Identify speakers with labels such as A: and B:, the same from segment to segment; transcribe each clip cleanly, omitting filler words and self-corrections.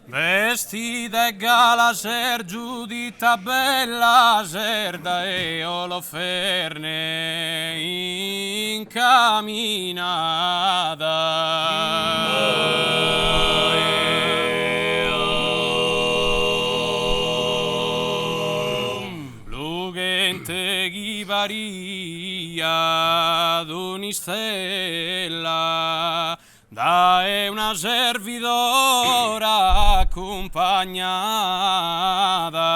A: Bestida 'e gala ses Giudita bella ses dae Oloferne incaminada. Lughente chi pariat un'istella Dae una servidora acumpagnada.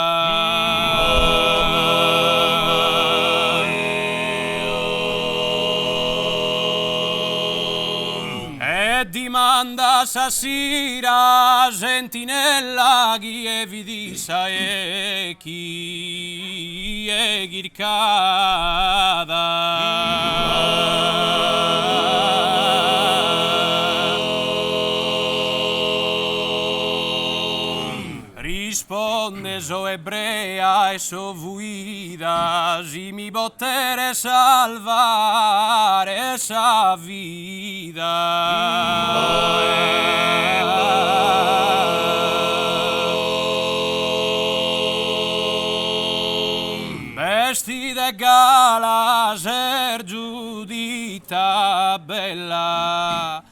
A: E dimanda sa sira sentinella chie fit issa e chie chircada. Risponde so ebrea e so fuida si mi poteres salvare sa vida. Bestida 'e gala ses Giudita bella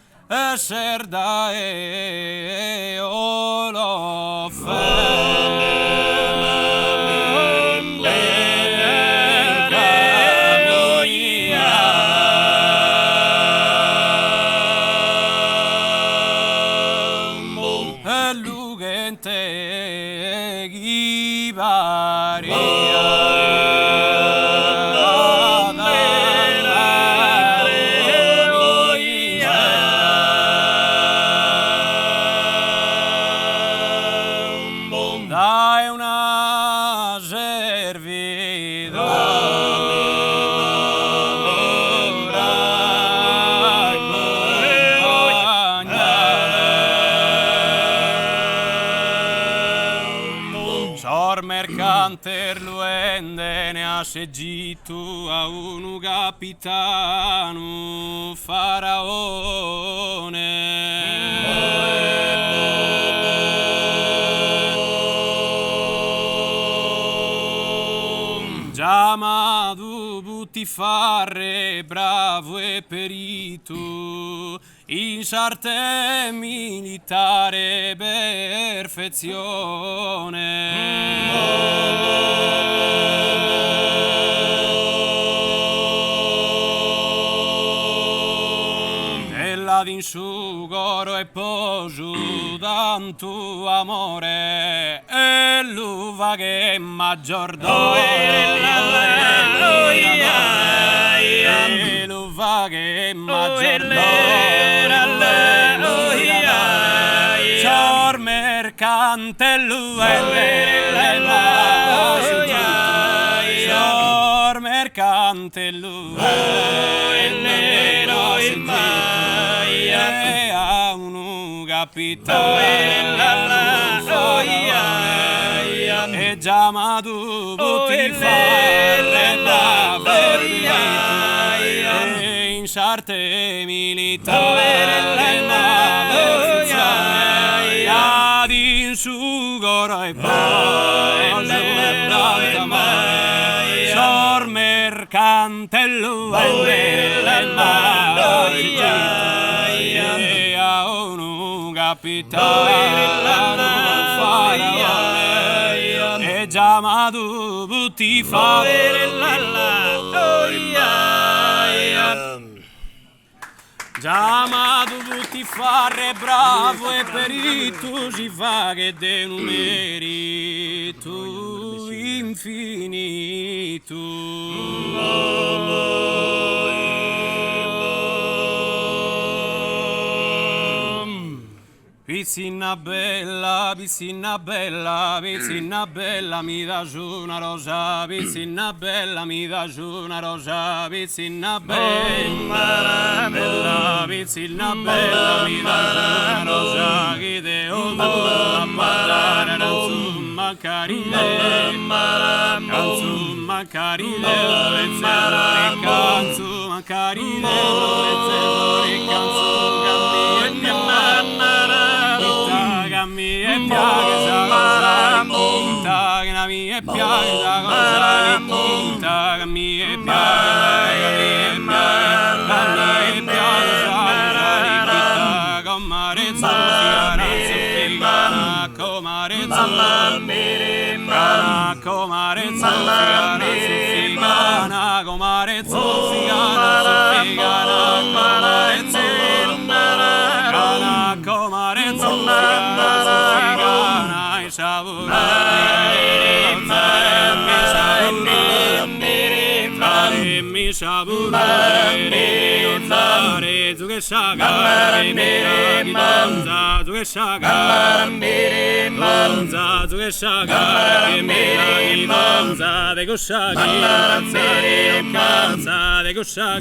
A: ses dae Oloferne. Lughente chi pariat. Dae una servidora accumpagnada. Sos mercantes lu 'endene a s'Egitu a unu capitanu faraone. Giamadu Putifarre, bravu e peritu in s'arte militare perfetzione. E l'at in su coro e posu tantu amore e lu faghet maggiordomo e lu faghet maggiordomo Sos mercantes lu 'enden Sos mercantes lu 'enden a unu capitanu E giamadu Putifarre in s'arte militare L'at in su coro e Sos mercantes lu 'enden a unu capitanu E giamadu Putifarre Giamadu Putifarre bravu e peritu si faghet de unu meritu infinitu. Pitzinna bella, pitzinna bella, pitzinna bella mi das una rosa, pitzinna bella mi das una rosa, pitzinna bella, bella, pitzinna bella mi das una rosa, chi deo puru ap'a dare arantzu mancari deo, cantzu mancari deo, cantzu mancari deo, cantzu. mie piaghet sa cosa licchita, che a mie piaghet sa cosa licchita, che a mie piaghet, che a mie piaghet, che a mie piaghet sa cosa licchita, comare Zofia, zofigana, comare Zofia, comare Zofia, zofigana, comare Zofigana, zofigana, comare Zofigana, comare Zofigana, zofigana,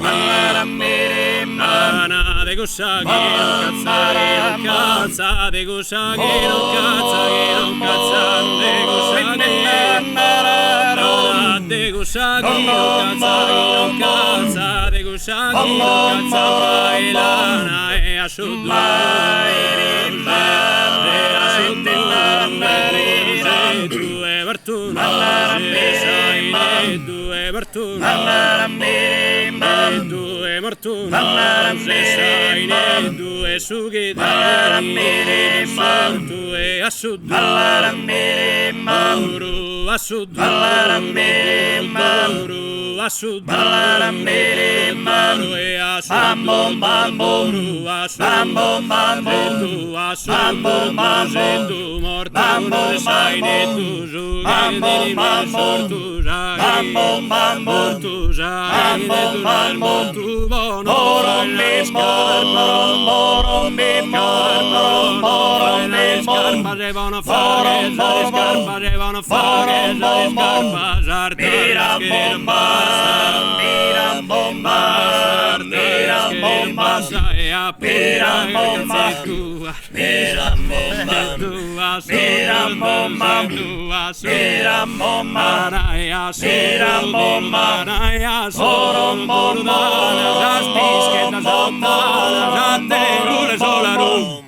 A: in sa